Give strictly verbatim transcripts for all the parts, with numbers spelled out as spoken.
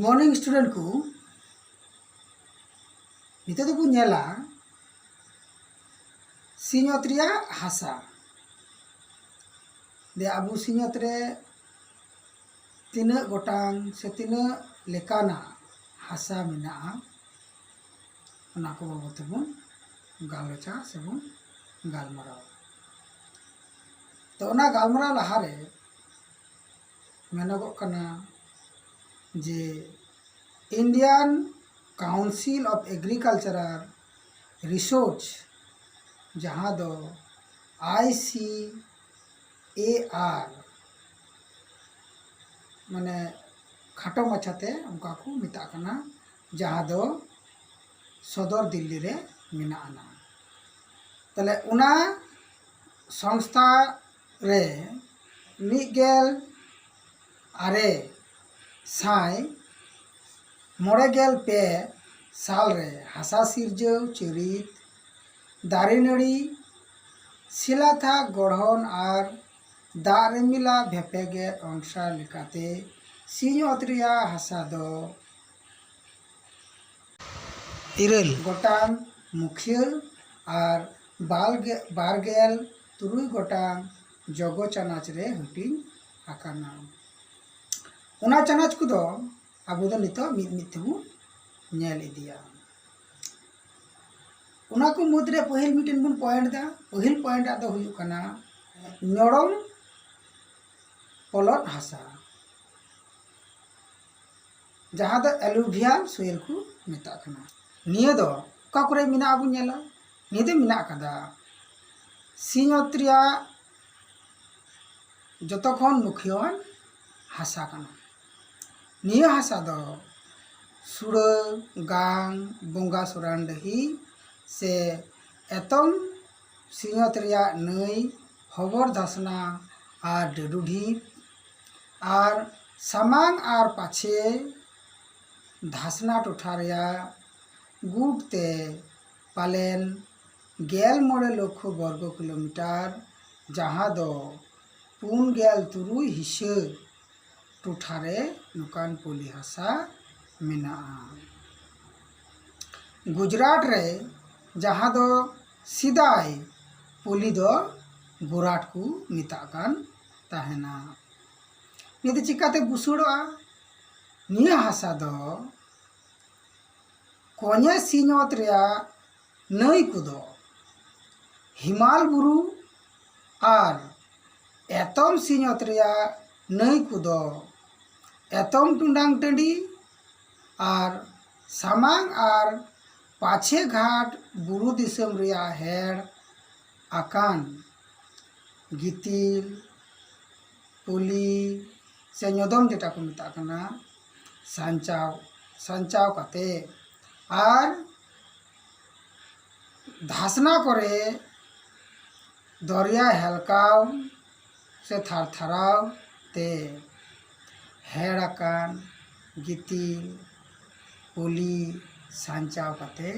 Morning student ᱠᱚ, ᱱᱤᱛᱚᱜ ᱫᱚᱵᱚᱱ ᱧᱮᱞᱟ ᱥᱤᱧᱚᱛ ᱨᱮᱭᱟᱜ ᱦᱟᱥᱟ᱾ ᱫᱮ ᱟᱵᱚ ᱥᱤᱧᱚᱛ ᱨᱮ ᱛᱤᱱᱟᱹᱜ ᱜᱚᱴᱟᱝ ᱥᱮ ᱛᱤᱱᱟᱹᱜ ᱞᱮᱠᱟᱱᱟᱜ ᱦᱟᱥᱟ ᱢᱮᱱᱟᱜᱼᱟ, ᱚᱱᱟ ᱠᱚ ᱵᱟᱵᱚᱫ ᱛᱮᱵᱚᱱ ᱜᱟᱞᱚᱪᱟ ᱥᱮᱵᱚᱱ ᱜᱟᱞᱢᱟᱨᱟᱣᱟ᱾ ᱛᱚ, ᱚᱱᱟ ᱜᱟᱞᱢᱟᱨᱟᱣ ᱞᱟᱦᱟᱨᱮ ᱢᱮᱱᱚᱜᱚᱜ ᱠᱟᱱᱟ ᱡᱮ Indian Council of Agricultural Research, ᱡᱟᱦᱟᱸ ᱫᱚ I C A R, ᱢᱟᱱᱮ ᱠᱷᱟᱴᱚ ᱢᱟᱪᱷᱟᱛᱮ ᱚᱱᱠᱟ ᱠᱚ ᱢᱮᱛᱟᱜ ᱠᱟᱱᱟ, ᱡᱟᱦᱟᱸ ᱫᱚ ᱥᱚᱫᱚᱨ ᱫᱤᱞᱞᱤ ᱨᱮ ᱢᱮᱱᱟᱜ ᱟᱱᱟ᱾ ᱛᱟᱦᱞᱮ ᱚᱱᱟ ᱥᱚᱝᱥᱛᱷᱟ ᱨᱮ ᱢᱤᱫ ᱜᱮᱞ ᱟᱨᱮ ᱥᱟᱭ ᱢᱚᱬᱮ ᱜᱮᱞ ᱯᱮ ᱥᱟᱞ ᱨᱮ ᱦᱟᱥᱟ ᱥᱤᱨᱡᱟᱹᱣ ᱪᱚᱨᱤᱛ, ᱫᱟᱨᱮ ᱱᱟᱹᱲᱤ, ᱥᱤᱞᱟᱛᱷᱟᱠ ᱜᱚᱲᱦᱚᱱ ᱟᱨ ᱫᱟᱜ ᱨᱤᱢᱤᱞᱟ ᱵᱷᱮᱯᱮᱜᱮᱫ ᱚᱝᱥᱟ ᱞᱮᱠᱟᱛᱮ ᱥᱤᱧᱚᱛ ᱨᱮᱭᱟᱜ ᱦᱟᱥᱟ ᱫᱚ ᱤᱨᱟᱹᱞ ᱜᱚᱴᱟᱝ ᱢᱩᱠᱷᱤᱭᱟᱹ ᱟᱨ ᱵᱟᱨ ᱜᱮ-, ᱵᱟᱨ ᱜᱮᱞ ᱛᱩᱨᱩᱭ ᱜᱚᱴᱟᱝ ᱡᱚᱜᱚ ᱪᱟᱱᱟᱪ ᱨᱮ ᱦᱟᱹᱴᱤᱧ ᱟᱠᱟᱱᱟ᱾ ᱚᱱᱟ ᱪᱟᱱᱟᱪ ᱠᱚᱫᱚ ᱟᱵᱚ ᱫᱚ ᱱᱤᱛᱚᱜ ᱢᱤᱫ ᱢᱤᱫ ᱛᱮᱵᱚᱱ ᱧᱮᱞ ᱤᱫᱤᱭᱟ᱾ ᱚᱱᱟ ᱠᱚ ᱢᱩᱫᱽᱨᱮ ᱯᱟᱹᱦᱤᱞ ᱢᱤᱫᱴᱮᱱ ᱵᱚᱱ point ᱮᱫᱟ᱾ ᱯᱟᱹᱦᱤᱞ point ᱟᱜ ᱫᱚ ᱦᱩᱭᱩᱜ ᱠᱟᱱᱟ ᱧᱚᱲᱚᱢ ᱯᱚᱞᱚᱫ ᱦᱟᱥᱟ, ᱡᱟᱦᱟᱸ ᱫᱚ alluvial soil ᱠᱚ ᱢᱮᱛᱟᱜ ᱠᱟᱱᱟ᱾ ᱱᱤᱭᱟᱹ ᱫᱚ ᱚᱠᱟ ᱠᱚᱨᱮ ᱢᱮᱱᱟᱜᱼᱟ ᱵᱚᱱ ᱧᱮᱞᱟ᱾ ᱱᱤᱭᱟᱹ ᱫᱚ ᱢᱮᱱᱟᱜ ᱟᱠᱟᱫᱟ ᱥᱤᱧᱚᱛ ᱨᱮᱭᱟᱜ ᱡᱚᱛᱚ ᱠᱷᱚᱱ ᱢᱩᱠᱷᱤᱭᱟᱹᱣᱟᱱ ᱦᱟᱥᱟ ᱠᱟᱱᱟ᱾ ᱱᱤᱭᱟᱹ ᱦᱟᱥᱟ ᱫᱚ ᱥᱩᱲᱟᱹ, ᱜᱟᱝ, ᱵᱚᱸᱜᱟ ᱥᱚᱨᱟᱱᱰᱟᱹᱦᱤ ᱥᱮ ᱮᱛᱚᱢ ᱥᱤᱧᱚᱛ ᱨᱮᱭᱟᱜ ᱱᱟᱹᱭ ᱦᱚᱵᱚᱨ ᱫᱷᱟᱥᱱᱟ ᱟᱨ ᱰᱟᱹᱰᱩ ᱰᱷᱤᱯ ᱟᱨ ᱥᱟᱢᱟᱝ ᱟᱨ ᱯᱟᱪᱷᱮ ᱫᱷᱟᱥᱱᱟ ᱴᱚᱴᱷᱟ ᱨᱮᱭᱟᱜ ᱜᱩᱴ ᱛᱮ ᱯᱟᱞᱮᱱ ᱜᱮᱞ ᱢᱚᱬᱮ ᱞᱚᱠᱷᱚ ᱵᱚᱨᱜᱚ ᱠᱤᱞᱳᱢᱤᱴᱟᱨ, ᱡᱟᱦᱟᱸ ᱫᱚ ᱯᱩᱱ ᱜᱮᱞ ᱛᱩᱨᱩᱭ ᱦᱤᱥᱟᱹ ᱴᱚᱴᱷᱟ ᱨᱮ ᱱᱚᱝᱠᱟᱱ ᱯᱚᱞᱤ ᱦᱟᱥᱟ ᱢᱮᱱᱟᱜᱼᱟ᱾ ᱜᱩᱡᱽᱨᱟᱴ ᱨᱮ ᱡᱟᱦᱟᱸ ᱫᱚ ᱥᱮᱫᱟᱭ ᱯᱚᱞᱤ ᱫᱚ ᱜᱳᱨᱟᱴ ᱠᱚ ᱢᱮᱛᱟᱜ ᱠᱟᱱ ᱛᱟᱦᱮᱱᱟ᱾ ᱱᱤᱭᱟᱹ ᱫᱚ ᱪᱤᱠᱟᱛᱮ ᱵᱩᱥᱟᱹᱲᱚᱜᱼᱟ? ᱱᱤᱭᱟᱹ ᱦᱟᱥᱟ ᱫᱚ ᱠᱚᱧᱮ ᱥᱤᱧᱚᱛ ᱨᱮᱭᱟᱜ ᱱᱟᱹᱭ ᱠᱚᱫᱚ ᱦᱤᱢᱟᱞ ᱵᱩᱨᱩ ᱟᱨ ᱮᱛᱚᱢ ᱥᱤᱧᱚᱛ ᱨᱮᱭᱟᱜ ᱱᱟᱹᱭ ᱠᱚᱫᱚ ᱮᱛᱚᱢ ᱴᱩᱰᱟᱝ ᱴᱟᱺᱰᱤ ᱟᱨ ᱥᱟᱢᱟᱝ ᱟᱨ ᱯᱟᱪᱷᱮ ᱜᱷᱟᱴ ᱵᱩᱨᱩ ᱫᱤᱥᱚᱢ ᱨᱮᱭᱟᱜ ᱦᱮᱲ ᱟᱠᱟᱱ ᱜᱤᱛᱤᱞ, ᱯᱩᱞᱤ ᱥᱮ ᱧᱚᱫᱚᱢ ᱡᱮᱴᱟ ᱠᱚ ᱢᱮᱛᱟᱜ ᱠᱟᱱᱟ, ᱥᱟᱧᱪᱟᱣ, ᱥᱟᱧᱪᱟᱣ ᱠᱟᱛᱮ ᱟᱨ ᱫᱷᱟᱥᱱᱟ ᱠᱚᱨᱮ ᱫᱚᱨᱭᱟ ᱦᱮᱞᱠᱟᱣ ᱥᱮ ᱛᱷᱟᱨᱛᱷᱟᱨᱟᱣ ᱛᱮ ᱦᱮᱲ ᱟᱠᱟᱱ ᱜᱤᱛᱤᱞ ᱯᱩᱞᱤ ᱥᱟᱧᱪᱟᱣ ᱠᱟᱛᱮ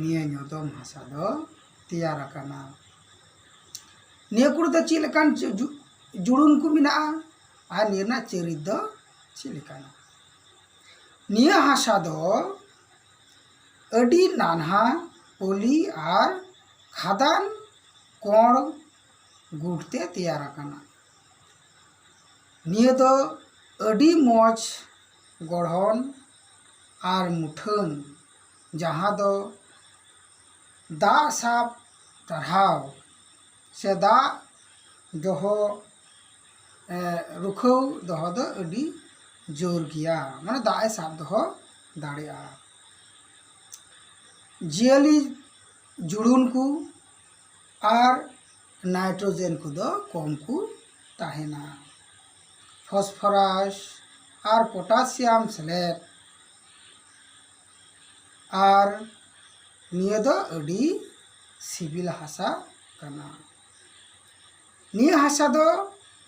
ᱱᱤᱭᱟᱹ ᱧᱚᱫᱚᱢ ᱦᱟᱥᱟ ᱫᱚ ᱛᱮᱭᱟᱨ ᱟᱠᱟᱱᱟ᱾ ᱱᱤᱭᱟᱹ ᱠᱚᱨᱮ ᱫᱚ ᱪᱮᱫ ᱞᱮᱠᱟᱱ ᱡᱩ-, ᱡᱩ-, ᱡᱩᱲᱩᱱ ᱠᱚ ᱢᱮᱱᱟᱜᱼᱟ ᱟᱨ ᱱᱤᱭᱟᱹ ᱨᱮᱱᱟᱜ ᱪᱟᱹᱨᱤᱛ ᱫᱚ ᱪᱮᱫ ᱞᱮᱠᱟᱱᱟ? ᱱᱤᱭᱟᱹ ᱦᱟᱥᱟ ᱫᱚ ᱟᱹᱰᱤ ᱱᱟᱱᱦᱟ ᱯᱚᱞᱤ ᱟᱨ ᱠᱷᱟᱫᱟᱱ ᱠᱚᱬ ᱜᱩᱴ ᱛᱮ ᱛᱮᱭᱟᱨ ᱟᱠᱟᱱᱟ᱾ ᱱᱤᱭᱟᱹ ᱫᱚ ᱟᱹᱰᱤ ᱢᱚᱡᱽ ᱜᱚᱲᱦᱚᱱ ᱟᱨ ᱢᱩᱴᱷᱟᱹᱱ, ᱡᱟᱦᱟᱸ ᱫᱚ ᱫᱟᱜ ᱥᱟᱵ ᱴᱟᱨᱦᱟᱣ ᱥᱮ ᱫᱟᱜ ᱫᱚᱦᱚ, ᱮ, ᱨᱩᱠᱷᱟᱹᱣ ᱫᱚᱦᱚ ᱫᱚ ᱟᱹᱰᱤ ᱡᱳᱨ ᱜᱮᱭᱟ, ᱢᱟᱱᱮ ᱫᱟᱜ ᱮ ᱥᱟᱵ ᱫᱚᱦᱚ ᱫᱟᱲᱮᱭᱟᱜᱼᱟ᱾ ᱡᱤᱭᱟᱹᱞᱤ ᱡᱩᱲᱩᱱ ᱠᱚ ᱟᱨ ᱱᱟᱭᱴᱨᱳᱡᱮᱱ ᱠᱚᱫᱚ ᱠᱚᱢ ᱠᱚ ᱛᱟᱦᱮᱱᱟ᱾ ᱯᱷᱚᱥᱯᱷᱚᱨᱟᱥ ᱟᱨ ᱯᱚᱴᱟᱥᱤᱭᱟᱢ ᱥᱮᱞᱮᱫ, ᱟᱨ ᱱᱤᱭᱟᱹ ᱫᱚ ᱟᱹᱰᱤ ᱥᱤᱵᱤᱞ ᱦᱟᱥᱟ ᱠᱟᱱᱟ᱾ ᱱᱤᱭᱟᱹ ᱦᱟᱥᱟ ᱫᱚ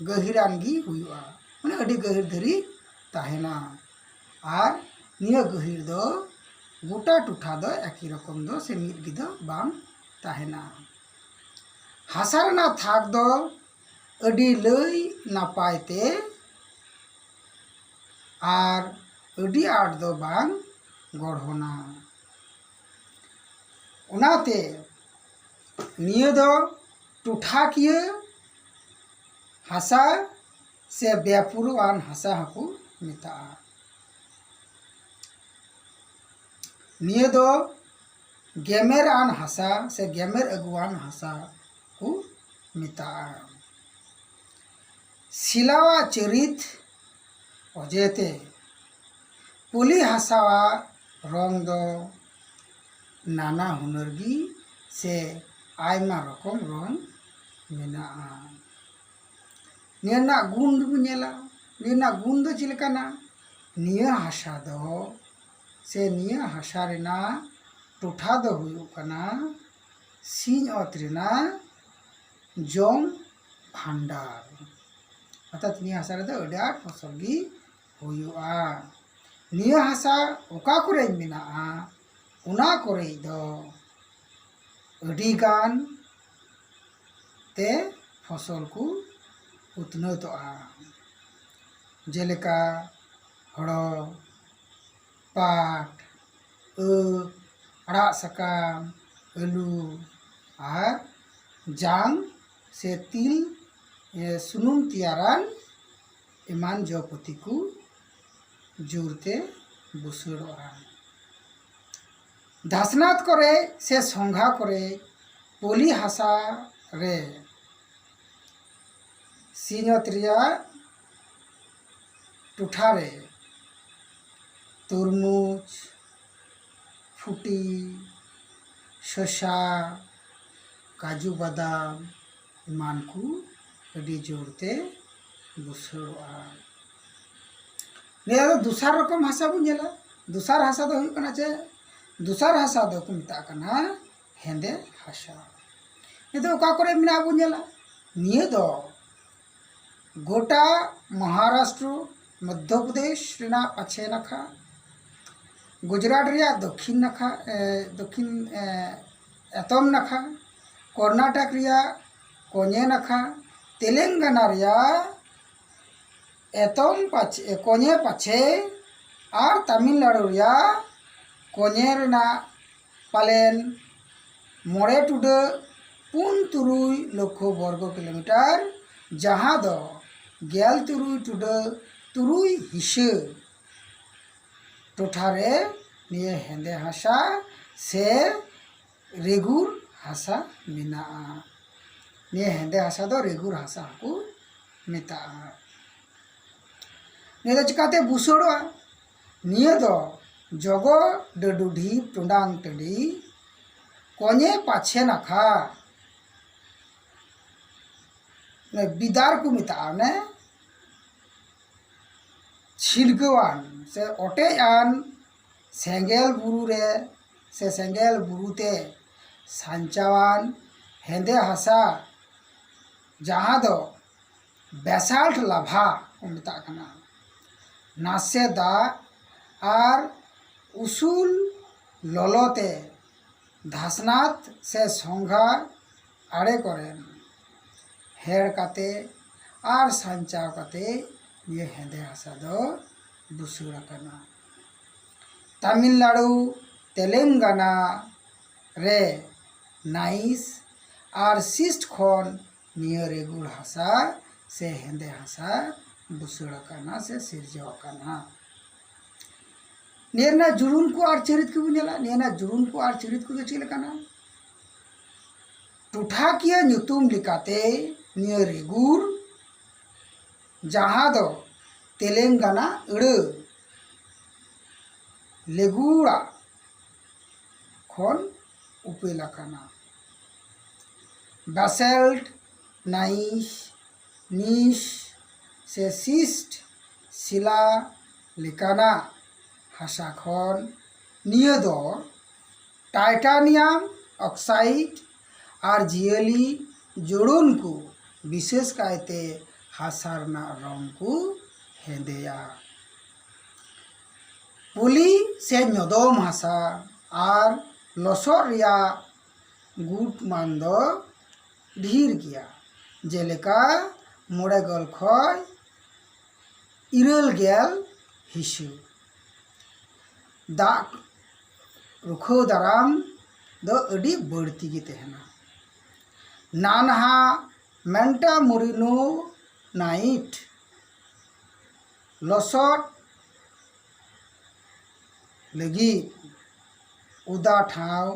ᱜᱟᱹᱦᱤᱨᱟᱱ ᱜᱮ ᱦᱩᱭᱩᱜᱼᱟ, ᱢᱟᱱᱮ ᱟᱹᱰᱤ ᱜᱟᱹᱦᱤᱨ ᱫᱷᱟᱹᱨᱤᱡ ᱛᱟᱦᱮᱱᱟ᱾ ᱟᱨ ᱱᱤᱭᱟᱹ ᱜᱟᱹᱦᱤᱨ ᱫᱚ ᱜᱚᱴᱟ ᱴᱚᱴᱷᱟ ᱫᱚ ᱮᱠᱤ ᱨᱚᱠᱚᱢ ᱫᱚ ᱥᱮ ᱢᱤᱫ ᱜᱮ ᱫᱚ ᱵᱟᱝ ᱛᱟᱦᱮᱱᱟ᱾ ᱦᱟᱥᱟ ᱨᱮᱱᱟᱜ ᱛᱷᱟᱠ ᱫᱚ ᱟᱹᱰᱤ ᱞᱟᱹᱭ ᱱᱟᱯᱟᱭ ᱛᱮ ᱟᱨ ᱟᱹᱰᱤ ᱟᱸᱴ ᱫᱚ ᱵᱟᱝ ᱜᱚᱲᱦᱚᱱᱟ᱾ ᱚᱱᱟᱛᱮ ᱱᱤᱭᱟᱹ ᱫᱚ ᱴᱚᱴᱷᱟᱠᱤᱭᱟᱹ ᱦᱟᱥᱟ ᱥᱮ ᱵᱮᱯᱩᱨᱩᱣᱟᱱ ᱦᱟᱥᱟ ᱦᱚᱸᱠᱚ ᱢᱮᱛᱟᱜᱼᱟ᱾ ᱱᱤᱭᱟᱹ ᱫᱚ ᱜᱮᱢᱮᱨᱟᱱ ᱦᱟᱥᱟ ᱥᱮ ᱜᱮᱢᱮᱨ ᱟᱹᱜᱩᱣᱟᱱ ᱦᱟᱥᱟ ᱠᱚ ᱢᱮᱛᱟᱜᱼᱟ᱾ ᱥᱤᱞᱟᱣᱟᱜ ᱪᱟᱹᱨᱤᱛ ᱚᱡᱮᱛᱮ ᱯᱚᱞᱤ ᱦᱟᱥᱟᱣᱟᱜ ᱨᱚᱝ ᱫᱚ ᱱᱟᱱᱟ ᱦᱩᱱᱟᱹᱨ ᱜᱮ ᱥᱮ ᱟᱭᱢᱟ ᱨᱚᱠᱚᱢ ᱨᱚᱝ ᱢᱮᱱᱟᱜᱼᱟ᱾ ᱱᱤᱭᱟᱹ ᱨᱮᱱᱟᱜ ᱜᱩᱱ ᱫᱚᱵᱚᱱ ᱧᱮᱞᱟ᱾ ᱱᱤᱭᱟᱹ ᱨᱮᱱᱟᱜ ᱜᱩᱱ ᱫᱚ ᱪᱮᱫ ᱞᱮᱠᱟᱱᱟ? ᱱᱤᱭᱟᱹ ᱦᱟᱥᱟ ᱫᱚ ᱥᱮ ᱱᱤᱭᱟᱹ ᱦᱟᱥᱟ ᱨᱮᱱᱟᱜ ᱴᱚᱴᱷᱟ ᱫᱚ ᱦᱩᱭᱩᱜ ᱠᱟᱱᱟ ᱥᱤᱧ ᱚᱛ ᱨᱮᱱᱟᱜ ᱡᱚᱢ ᱵᱷᱟᱱᱰᱟᱨ᱾ ᱚᱨᱛᱷᱟᱛ ᱱᱤᱭᱟᱹ ᱦᱟᱥᱟ ᱨᱮᱫᱚ ᱟᱹᱰᱤ ᱟᱸᱴ ᱯᱷᱚᱥᱚᱞ ᱜᱮ ᱦᱩᱭᱩᱜᱼᱟ᱾ ᱱᱤᱭᱟᱹ ᱦᱟᱥᱟ ᱚᱠᱟ ᱠᱚᱨᱮ ᱢᱮᱱᱟᱜᱼᱟ, ᱚᱱᱟ ᱠᱚᱨᱮ ᱫᱚ ᱟᱹᱰᱤ ᱜᱟᱱ ᱛᱮ ᱯᱷᱚᱥᱚᱞ ᱠᱚ ᱩᱛᱱᱟᱹᱣᱛᱚᱜᱼᱟ᱾ ᱡᱮᱞᱮᱠᱟ ᱦᱳᱲᱳ, ᱯᱟᱴ, ᱟᱹᱠ, ᱟᱲᱟᱜ ᱥᱟᱠᱟᱢ, ᱟᱹᱞᱩ ᱟᱨ ᱡᱟᱝ ᱥᱮ ᱛᱤᱞ, ᱮ, ᱥᱩᱱᱩᱢ ᱛᱮᱭᱟᱨᱟᱱ ᱮᱢᱟᱱ ᱡᱚ ᱯᱟᱹᱛᱤ ᱠᱚ ᱡᱳᱨᱛᱮ ᱵᱩᱥᱟᱹᱲᱚᱜᱼᱟ᱾ ᱫᱷᱟᱥᱱᱟᱛ ᱠᱚᱨᱮ ᱥᱮ ᱥᱚᱸᱜᱷᱟ ᱠᱚᱨᱮ ᱯᱚᱞᱤ ᱦᱟᱥᱟ ᱨᱮ ᱥᱤᱧᱚᱛ ᱨᱮᱭᱟᱜ ᱴᱚᱴᱷᱟ ᱨᱮ ᱛᱩᱨᱢᱩᱡᱽ, ᱯᱷᱩᱴᱤ, ᱥᱚᱥᱟ, ᱠᱟᱡᱩ ᱵᱟᱫᱟᱢ ᱮᱢᱟᱱ ᱠᱚ ᱟᱹᱰᱤ ᱡᱳᱨᱛᱮ ᱵᱩᱥᱟᱹᱲᱚᱜᱼᱟ᱾ ᱱᱤᱭᱟᱹ ᱫᱚ ᱫᱚᱥᱟᱨ ᱨᱚᱠᱚᱢ ᱦᱟᱥᱟ ᱵᱚᱱ ᱧᱮᱞᱟ᱾ ᱫᱚᱥᱟᱨ ᱦᱟᱥᱟ ᱫᱚ ᱦᱩᱭᱩᱜ ᱠᱟᱱᱟ ᱪᱮᱫ? ᱫᱚᱥᱟᱨ ᱦᱟᱥᱟ ᱫᱚᱠᱚ ᱢᱮᱛᱟᱜ ᱠᱟᱱᱟ ᱦᱮᱸᱫᱮ ᱦᱟᱥᱟ᱾ ᱱᱤᱭᱟᱹ ᱫᱚ ᱚᱠᱟ ᱠᱚᱨᱮ ᱢᱮᱱᱟᱜᱼᱟ ᱵᱚᱱ ᱧᱮᱞᱟ᱾ ᱱᱤᱭᱟᱹ ᱫᱚ ᱜᱚᱴᱟ ᱢᱚᱦᱟᱨᱟᱥᱴᱨᱚ, ᱢᱚᱫᱽᱫᱷᱚ ᱯᱨᱚᱫᱮᱥ ᱨᱮᱱᱟᱜ ᱯᱟᱪᱷᱮ ᱱᱟᱠᱷᱟ, ᱜᱩᱡᱽᱨᱟᱴ ᱨᱮᱭᱟᱜ ᱫᱚᱠᱷᱤᱱ ᱱᱟᱠᱷᱟ, ᱮ, ᱫᱚᱠᱷᱤᱱ, ᱮ, ᱮᱛᱚᱢ ᱱᱟᱠᱷᱟ, ᱠᱚᱨᱱᱟᱴᱚᱠ ᱨᱮᱭᱟᱜ ᱠᱚᱧᱮ ᱱᱟᱠᱷᱟ, ᱛᱮᱞᱮᱝᱜᱟᱱᱟ ᱨᱮᱭᱟᱜ ᱮᱛᱚᱢ ᱯᱟᱪᱷᱮ, ᱠᱚᱧᱮ ᱯᱟᱪᱷᱮ ᱟᱨ ᱛᱟᱢᱤᱞᱱᱟᱲᱩ ᱨᱮᱭᱟᱜ ᱠᱚᱧᱮ ᱨᱮᱱᱟᱜ ᱯᱟᱞᱮᱱ ᱢᱚᱬᱮ ᱴᱩᱰᱟᱹᱜ ᱯᱩᱱ ᱛᱩᱨᱩᱭ ᱞᱚᱠᱷᱚ ᱵᱚᱨᱜᱚ ᱠᱤᱞᱳᱢᱤᱴᱟᱨ, ᱡᱟᱦᱟᱸ ᱫᱚ ᱜᱮᱞ ᱛᱩᱨᱩᱭ ᱴᱩᱰᱟᱹᱜ ᱛᱩᱨᱩᱭ ᱦᱤᱥᱟᱹ ᱴᱚᱴᱷᱟ ᱨᱮ ᱱᱤᱭᱟᱹ ᱦᱮᱸᱫᱮ ᱦᱟᱥᱟ ᱥᱮ ᱨᱮᱜᱩᱨ ᱦᱟᱥᱟ ᱢᱮᱱᱟᱜᱼᱟ᱾ ᱱᱤᱭᱟᱹ ᱦᱮᱸᱫᱮ ᱦᱟᱥᱟ ᱫᱚ ᱨᱮᱜᱩᱨ ᱦᱟᱥᱟ ᱦᱚᱸᱠᱚ ᱢᱮᱛᱟᱜᱼᱟ᱾ ᱱᱤᱭᱟᱹ ᱫᱚ ᱪᱤᱠᱟᱹᱛᱮ ᱵᱩᱥᱟᱹᱲᱚᱜᱼᱟ? ᱱᱤᱭᱟᱹ ᱫᱚ ᱡᱚᱜᱚ ᱰᱟᱹᱰᱩ ᱰᱷᱤᱯ ᱴᱚᱸᱰᱟᱝ ᱴᱟᱺᱰᱤ ᱠᱚᱧᱮ ᱯᱟᱪᱷᱮ ᱱᱟᱠᱷᱟ ᱚᱱᱮ ᱵᱤᱫᱟᱨ ᱠᱚ ᱢᱮᱛᱟᱜᱼᱟ, ᱚᱱᱮ ᱪᱷᱤᱞᱠᱟᱹᱣᱟᱱ ᱥᱮ ᱚᱴᱮᱡ ᱟᱱ ᱥᱮᱸᱜᱮᱞ ᱵᱩᱨᱩ ᱨᱮ ᱥᱮ ᱥᱮᱸᱜᱮᱞ ᱵᱩᱨᱩ ᱛᱮ ᱥᱟᱧᱪᱟᱣᱟᱱ ᱦᱮᱸᱫᱮ ᱦᱟᱥᱟ, ᱡᱟᱦᱟᱸ ᱫᱚ basalt lava ᱠᱚ ᱢᱮᱛᱟᱜ ᱠᱟᱱᱟ᱾ ᱱᱟᱥᱮ ᱫᱟᱜ ᱟᱨ ᱩᱥᱩᱞ ᱞᱚᱞᱚ ᱛᱮ ᱫᱷᱟᱥᱱᱟᱛ ᱥᱮ ᱥᱚᱝᱜᱷᱟ ᱟᱲᱮ ᱠᱚᱨᱮᱱ ᱦᱮᱲ ᱠᱟᱛᱮ ᱟᱨ ᱥᱟᱧᱪᱟᱣ ᱠᱟᱛᱮ ᱱᱤᱭᱟᱹ ᱦᱮᱸᱫᱮ ᱦᱟᱥᱟ ᱫᱚ ᱵᱩᱥᱟᱹᱲ ᱟᱠᱟᱱᱟ᱾ ᱛᱟᱢᱤᱞᱱᱟᱲᱩ, ᱛᱮᱞᱮᱝᱜᱟᱱᱟ ᱨᱮ ᱱᱟᱭᱤᱥ ᱟᱨ ᱥᱤᱥᱴ ᱠᱷᱚᱱ ᱱᱤᱭᱟᱹ ᱨᱮᱜᱩᱲ ᱦᱟᱥᱟ ᱥᱮ ᱦᱮᱸᱫᱮ ᱦᱟᱥᱟ ᱵᱩᱥᱟᱹᱲ ᱟᱠᱟᱱᱟ ᱥᱮ ᱥᱤᱨᱡᱟᱹᱣ ᱟᱠᱟᱱᱟ᱾ ᱱᱤᱭᱟᱹ ᱨᱮᱱᱟᱜ ᱡᱩᱲᱩᱱ ᱠᱚ ᱟᱨ ᱪᱟᱹᱨᱤᱛ ᱠᱚᱵᱚᱱ ᱧᱮᱞᱟ᱾ ᱱᱤᱭᱟᱹ ᱨᱮᱱᱟᱜ ᱡᱩᱲᱩᱱ ᱠᱚ ᱟᱨ ᱪᱟᱹᱨᱤᱛ ᱠᱚᱫᱚ ᱪᱮᱫ ᱞᱮᱠᱟᱱᱟ? ᱴᱚᱴᱷᱟᱠᱤᱭᱟᱹ ᱧᱩᱛᱩᱢ ᱞᱮᱠᱟᱛᱮ ᱱᱤᱭᱟᱹ ᱨᱮᱜᱩᱲ, ᱡᱟᱦᱟᱸ ᱫᱚ ᱛᱮᱞᱮᱝᱜᱟᱱᱟ ᱟᱹᱲᱟᱹ ᱞᱮᱜᱩᱲᱟ ᱠᱷᱚᱱ ᱩᱯᱮᱞ ᱟᱠᱟᱱᱟ᱾ Basalt, gneiss, gneiss ᱥᱮ schist ᱥᱤᱞᱟ ᱞᱮᱠᱟᱱᱟᱜ ᱦᱟᱥᱟ ᱠᱷᱚᱱ ᱱᱤᱭᱟᱹ ᱫᱚ titanium oxide ᱟᱨ ᱡᱤᱭᱟᱹᱞᱤ ᱡᱳᱲᱳᱱ ᱠᱚ, ᱵᱤᱥᱮᱥ ᱠᱟᱭᱛᱮ ᱦᱟᱥᱟ ᱨᱮᱱᱟᱜ ᱨᱚᱝ ᱠᱚ ᱦᱮᱸᱫᱮᱭᱟ᱾ ᱯᱩᱞᱤ ᱥᱮ ᱧᱚᱫᱚᱢ ᱦᱟᱥᱟ ᱟᱨ ᱞᱚᱥᱚᱫ ᱨᱮᱭᱟᱜ ᱜᱩᱴ ᱢᱟᱱ ᱫᱚ ᱰᱷᱮᱨ ᱜᱮᱭᱟ, ᱡᱮᱞᱮᱠᱟ ᱢᱚᱬᱮ ᱜᱮᱞ ᱠᱷᱚᱱ ᱤᱨᱟᱹᱞ ᱜᱮᱞ ᱦᱤᱥᱟᱹ᱾ ᱫᱟᱜ ᱨᱩᱠᱷᱟᱹᱣ ᱫᱟᱨᱟᱢ ᱫᱚ ᱟᱹᱰᱤ ᱵᱟᱹᱲᱛᱤ ᱜᱮ ᱛᱟᱦᱮᱱᱟ᱾ ᱱᱟᱱᱦᱟ ᱢᱮᱱᱴᱟ ᱢᱩᱨᱤᱱᱳ ᱱᱟᱭᱤᱴ ᱞᱚᱥᱚᱫ ᱞᱟᱹᱜᱤᱫ ᱚᱫᱟ ᱴᱷᱟᱶ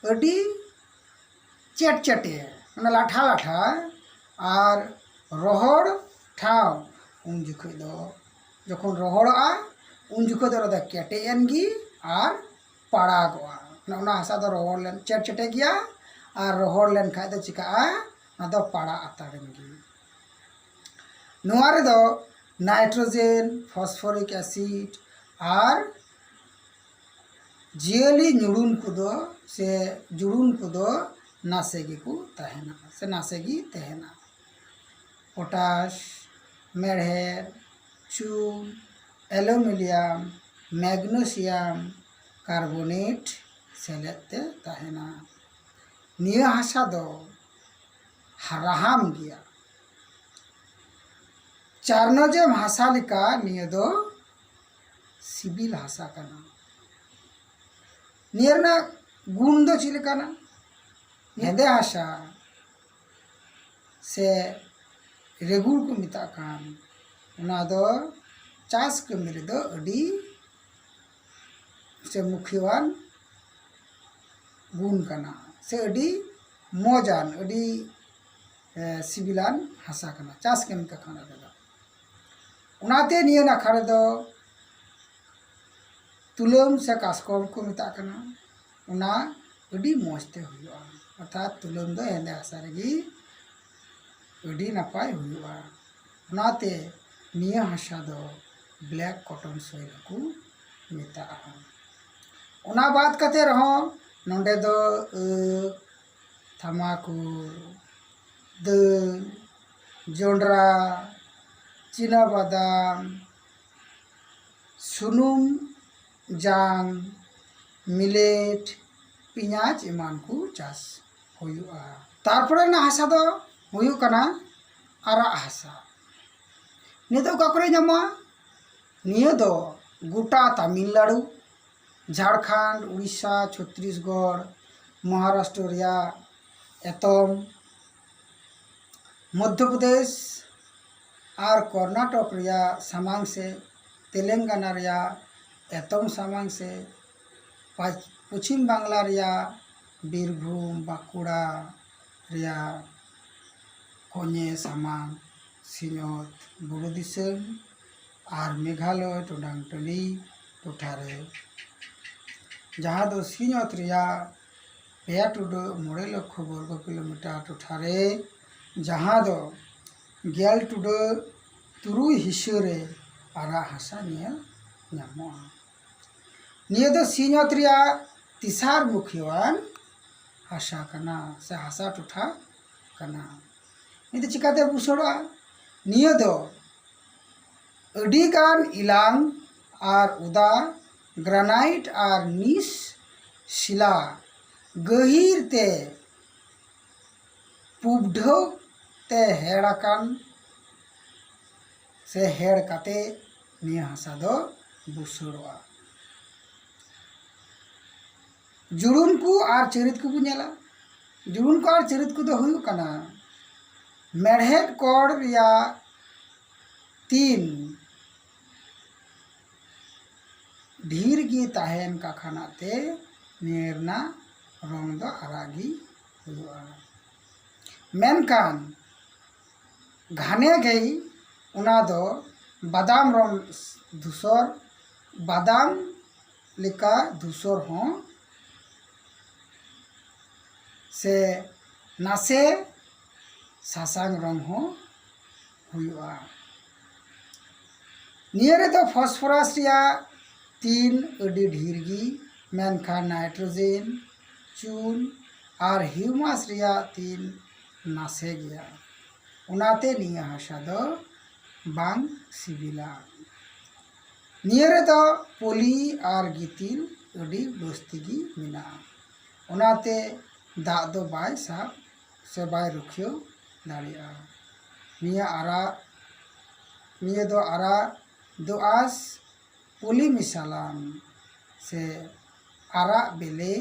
ᱟᱹᱰᱤ ᱪᱮᱴᱪᱮᱴᱮ, ᱢᱟᱱᱮ ᱞᱟᱴᱷᱟ ᱞᱟᱴᱷᱟ, ᱟᱨ ᱨᱚᱦᱚᱲ ᱴᱷᱟᱶ ᱩᱱ ᱡᱚᱠᱷᱚᱡ ᱫᱚ, ᱡᱚᱠᱷᱚᱱ ᱨᱚᱦᱚᱲᱚᱜᱼᱟ ᱩᱱ ᱡᱚᱠᱷᱚᱡ ᱫᱚ ᱚᱱᱟ ᱫᱚ ᱠᱮᱴᱮᱡ ᱮᱱ ᱜᱮ ᱟᱨ ᱯᱟᱲᱟᱜᱚᱜᱼᱟ᱾ ᱢᱟᱱᱮ ᱚᱱᱟ ᱦᱟᱥᱟ ᱫᱚ ᱨᱚᱦᱚᱲ ᱞᱮᱱ ᱪᱮᱴᱪᱮᱴᱮ ᱜᱮᱭᱟ, ᱟᱨ ᱨᱚᱦᱚᱲ ᱞᱮᱱ ᱠᱷᱟᱡ ᱫᱚ ᱪᱤᱠᱟᱹᱜᱼᱟ? ᱚᱱᱟ ᱫᱚ ᱯᱟᱲᱟᱜ ᱦᱟᱛᱟᱲ ᱮᱱ ᱜᱮ᱾ ᱱᱚᱣᱟ ᱨᱮᱫᱚ ᱱᱟᱭᱴᱨᱳᱡᱮᱱ, ᱯᱷᱚᱥᱯᱷᱚᱨᱤᱠ ᱮᱥᱤᱰ ᱟᱨ ᱡᱤᱭᱟᱹᱞᱤ ᱧᱩᱲᱩᱱ ᱠᱚᱫᱚ ᱥᱮ ᱡᱩᱲᱩᱱ ᱠᱚᱫᱚ ᱱᱟᱥᱮ ᱜᱮᱠᱚ ᱛᱟᱦᱮᱱᱟ ᱥᱮ ᱱᱟᱥᱮ ᱜᱮ ᱛᱟᱦᱮᱱᱟ᱾ ᱯᱚᱴᱟᱥ, ᱢᱮᱲᱦᱮᱫ, ᱪᱩᱱ, ᱮᱞᱩᱢᱤᱱᱤᱭᱟᱢ, ᱢᱮᱜᱱᱮᱥᱤᱭᱟᱢ ᱠᱟᱨᱵᱚᱱᱮᱴ ᱥᱮᱞᱮᱫ ᱛᱮ ᱛᱟᱦᱮᱱᱟ᱾ ᱱᱤᱭᱟᱹ ᱦᱟᱥᱟ ᱫᱚ ᱨᱟᱦᱟᱢ ᱜᱮᱭᱟ᱾ ᱪᱟᱨᱱᱚᱡᱮᱢ ᱦᱟᱥᱟ ᱞᱮᱠᱟ ᱱᱤᱭᱟᱹ ᱫᱚ ᱥᱤᱵᱤᱞ ᱦᱟᱥᱟ ᱠᱟᱱᱟ᱾ ᱱᱤᱭᱟᱹ ᱨᱮᱱᱟᱜ ᱜᱩᱱ ᱫᱚ ᱪᱮᱫ ᱞᱮᱠᱟᱱᱟ? ᱦᱮᱸᱫᱮ ᱦᱟᱥᱟ ᱥᱮ ᱨᱮᱜᱩᱲ ᱠᱚ ᱢᱮᱛᱟᱜ ᱠᱟᱱ, ᱚᱱᱟ ᱫᱚ ᱪᱟᱥ ᱠᱟᱹᱢᱤ ᱨᱮᱫᱚ ᱟᱹᱰᱤ ᱥᱮ ᱢᱩᱠᱷᱤᱭᱟᱹᱣᱟᱱ ᱜᱩᱱ ᱠᱟᱱᱟ, ᱥᱮ ᱟᱹᱰᱤ ᱢᱚᱡᱟᱱ, ᱟᱹᱰᱤ, ᱮ, ᱥᱤᱵᱤᱞᱟᱱ ᱦᱟᱥᱟ ᱠᱟᱱᱟ ᱪᱟᱥ ᱠᱟᱹᱢᱤ ᱠᱟᱠᱷᱟᱱ ᱨᱮᱫᱚ᱾ ᱚᱱᱟᱛᱮ ᱱᱤᱭᱟᱹ ᱱᱟᱠᱷᱟ ᱨᱮᱫᱚ ᱛᱩᱞᱟᱹᱢ ᱥᱮ ᱠᱟᱥᱠᱚᱞ ᱠᱚ ᱢᱮᱛᱟᱜ ᱠᱟᱱᱟ, ᱚᱱᱟ ᱟᱹᱰᱤ ᱢᱚᱡᱽ ᱛᱮ ᱦᱩᱭᱩᱜᱼᱟ᱾ ᱚᱨᱛᱷᱟᱛ ᱛᱩᱞᱟᱹᱢ ᱫᱚ ᱦᱮᱸᱫᱮ ᱦᱟᱥᱟ ᱨᱮᱜᱮ ᱟᱹᱰᱤ ᱱᱟᱯᱟᱭ ᱦᱩᱭᱩᱜᱼᱟ᱾ ᱚᱱᱟᱛᱮ ᱱᱤᱭᱟᱹ ᱦᱟᱥᱟ ᱫᱚ ᱵᱞᱮᱠ ᱠᱚᱴᱚᱱ ᱥᱚᱭᱮᱞ ᱦᱚᱸᱠᱚ ᱢᱮᱛᱟᱜᱼᱟ᱾ ᱚᱱᱟ ᱵᱟᱫ ᱠᱟᱛᱮ ᱨᱮᱦᱚᱸ ᱱᱚᱰᱮ ᱫᱚ ᱟᱹᱠ, ᱛᱷᱟᱢᱟᱠᱩᱨ, ᱫᱟᱹᱞ, ᱡᱚᱱᱰᱨᱟ, ᱪᱤᱱᱟ ᱵᱟᱫᱟᱢ, ᱥᱩᱱᱩᱢ ᱡᱟᱝ, ᱢᱤᱞᱮᱴ, ᱯᱮᱸᱭᱟᱡᱽ ᱮᱢᱟᱱ ᱠᱚ ᱪᱟᱥ ᱦᱩᱭᱩᱜᱼᱟ᱾ ᱛᱟᱨᱯᱚᱨᱮ ᱨᱮᱱᱟᱜ ᱦᱟᱥᱟ ᱫᱚ ᱦᱩᱭᱩᱜ ᱠᱟᱱᱟ ᱟᱨᱟᱜ ᱦᱟᱥᱟ᱾ ᱱᱤᱭᱟᱹ ᱫᱚ ᱚᱠᱟ ᱠᱚᱨᱮ ᱧᱟᱢᱚᱜᱼᱟ? ᱱᱤᱭᱟᱹ ᱫᱚ ᱜᱚᱴᱟ ᱛᱟᱢᱤᱞᱱᱟᱲᱩ, ᱡᱷᱟᱲᱠᱷᱚᱸᱰ, ᱩᱲᱤᱥᱥᱟ, ᱪᱷᱚᱛᱨᱤᱥᱜᱚᱲ, ᱢᱚᱦᱟᱨᱟᱥᱴᱨᱚ ᱨᱮᱭᱟᱜ ᱮᱛᱚᱢ, ᱢᱚᱫᱽᱫᱷᱚ ᱯᱨᱚᱫᱮᱥ ᱟᱨ ᱠᱚᱨᱱᱟᱴᱚᱠ ᱨᱮᱭᱟᱜ ᱥᱟᱢᱟᱝ ᱥᱮᱫ, ᱛᱮᱞᱮᱝᱜᱟᱱᱟ ᱨᱮᱭᱟᱜ ᱮᱛᱚᱢ ᱥᱟᱢᱟᱝ ᱥᱮᱫ, ᱯᱟᱪ-, ᱯᱚᱪᱷᱤᱢ ᱵᱟᱝᱞᱟ ᱨᱮᱭᱟᱜ ᱵᱤᱨᱵᱷᱩᱢ, ᱵᱟᱸᱠᱩᱲᱟ ᱨᱮᱭᱟᱜ ᱠᱚᱧᱮ ᱥᱟᱢᱟᱝ, ᱥᱤᱧᱚᱛ ᱵᱩᱨᱩ ᱫᱤᱥᱚᱢ ᱟᱨ ᱢᱮᱜᱷᱟᱞᱚᱭ ᱴᱚᱰᱟᱝ ᱴᱟᱺᱰᱤ ᱴᱚᱴᱷᱟ ᱨᱮ, ᱡᱟᱦᱟᱸ ᱫᱚ ᱥᱤᱧᱚᱛ ᱨᱮᱭᱟᱜ ᱯᱮ ᱴᱩᱰᱟᱹᱜ ᱢᱚᱬᱮ ᱞᱚᱠᱷᱚ ᱵᱚᱨᱜᱚ ᱠᱤᱞᱳᱢᱤᱴᱟᱨ ᱴᱚᱴᱷᱟ ᱨᱮ, ᱡᱟᱦᱟᱸ ᱫᱚ ᱜᱮᱞ ᱴᱩᱰᱟᱹᱜ ᱛᱩᱨᱩᱭ ᱦᱤᱥᱟᱹ ᱨᱮ ᱟᱨᱟᱜ ᱦᱟᱥᱟ ᱧᱮᱞ ᱧᱟᱢᱚᱜᱼᱟ᱾ ᱱᱤᱭᱟᱹ ᱫᱚ ᱥᱤᱧᱚᱛ ᱨᱮᱭᱟᱜ ᱛᱮᱥᱟᱨ ᱢᱩᱠᱷᱤᱭᱟᱹᱣᱟᱱ ᱦᱟᱥᱟ ᱠᱟᱱᱟ ᱥᱮ ᱦᱟᱥᱟ ᱴᱚᱴᱷᱟ ᱠᱟᱱᱟ᱾ ᱱᱤᱭᱟᱹ ᱫᱚ ᱪᱤᱠᱟᱛᱮ ᱵᱩᱥᱟᱹᱲᱚᱜᱼᱟ? ᱱᱤᱭᱟᱹ ᱫᱚ ᱟᱹᱰᱤᱜᱟᱱ ᱤᱞᱟᱝ ᱟᱨ ᱚᱫᱟ, ᱜᱨᱟᱱᱟᱭᱤᱴ ᱟᱨ ᱱᱤᱥ ᱥᱤᱞᱟ ᱜᱟᱹᱦᱤᱨ ᱛᱮ ᱯᱩᱵᱰᱷᱟᱹᱣ ᱛᱮ ᱦᱮᱲ ᱟᱠᱟᱱ ᱥᱮ ᱦᱮᱲ ᱠᱟᱛᱮ ᱱᱤᱭᱟᱹ ᱦᱟᱥᱟ ᱫᱚ ᱵᱩᱥᱟᱹᱲᱚᱜᱼᱟ᱾ ᱡᱩᱲᱩᱱ ᱠᱚ ᱟᱨ ᱪᱟᱹᱨᱤᱛ ᱠᱚᱵᱚᱱ ᱧᱮᱞᱟ᱾ ᱡᱩᱲᱩᱱ ᱠᱚ ᱟᱨ ᱪᱟᱹᱨᱤᱛ ᱠᱚᱫᱚ ᱦᱩᱭᱩᱜ ᱠᱟᱱᱟ, ᱢᱮᱲᱦᱮᱫ ᱠᱚᱲ ᱨᱮᱭᱟᱜ ᱛᱤᱱ ᱰᱷᱮᱨ ᱜᱮ ᱛᱟᱦᱮᱱ ᱠᱟᱠᱷᱟᱱᱟᱜ ᱛᱮ ᱱᱤᱭᱟᱹ ᱨᱮᱱᱟᱜ ᱨᱚᱝ ᱫᱚ ᱟᱨᱟᱜ ᱜᱮ ᱦᱩᱭᱩᱜᱼᱟ᱾ ᱢᱮᱱᱠᱷᱟᱱ ᱜᱷᱟᱱᱮ ᱜᱮ ᱚᱱᱟ ᱫᱚ ᱵᱟᱫᱟᱢ ᱨᱚᱝ ᱫᱷᱩᱥᱚᱨ, ᱵᱟᱫᱟᱢ ᱞᱮᱠᱟ ᱫᱷᱩᱥᱚᱨ ᱦᱚᱸ ᱥᱮ ᱱᱟᱥᱮ ᱥᱟᱥᱟᱝ ᱨᱚᱝ ᱦᱚᱸ ᱦᱩᱭᱩᱜᱼᱟ᱾ ᱱᱤᱭᱟᱹ ᱨᱮᱫᱚ ᱯᱷᱚᱥᱯᱷᱚᱨᱟᱥ ᱨᱮᱭᱟᱜ ᱛᱤᱱ ᱟᱹᱰᱤ ᱰᱷᱮᱨ ᱜᱮ, ᱢᱮᱱᱠᱷᱟᱱ ᱱᱟᱭᱴᱨᱳᱡᱮᱱ, ᱪᱩᱱ ᱟᱨ ᱦᱤᱭᱩᱢᱟᱥ ᱨᱮᱭᱟᱜ ᱛᱤᱱ ᱱᱟᱥᱮ ᱜᱮᱭᱟ᱾ ᱚᱱᱟᱛᱮ ᱱᱤᱭᱟᱹ ᱦᱟᱥᱟ ᱫᱚ ᱵᱟᱝ ᱥᱤᱵᱤᱞᱟ᱾ ᱱᱤᱭᱟᱹ ᱨᱮᱫᱚ ᱯᱚᱞᱤ ᱟᱨ ᱜᱤᱛᱤᱞ ᱟᱹᱰᱤ ᱵᱟᱹᱥᱛᱤ ᱜᱮ ᱢᱮᱱᱟᱜᱼᱟ, ᱚᱱᱟᱛᱮ ᱫᱟᱜ ᱫᱚ ᱵᱟᱭ ᱥᱟᱵ ᱥᱮ ᱵᱟᱭ ᱨᱩᱠᱷᱤᱭᱟᱹᱣ ᱫᱟᱲᱮᱭᱟᱜᱼᱟ᱾ ᱱᱤᱭᱟᱹ ᱟᱨᱟᱜ ᱱᱤᱭᱟᱹ ᱫᱚ ᱟᱨᱟᱜ ᱫᱚ ᱟᱸᱥ ᱯᱚᱞᱤᱢᱤᱥᱟᱞᱟᱢ ᱥᱮ ᱟᱨᱟᱜ ᱵᱮᱞᱮ,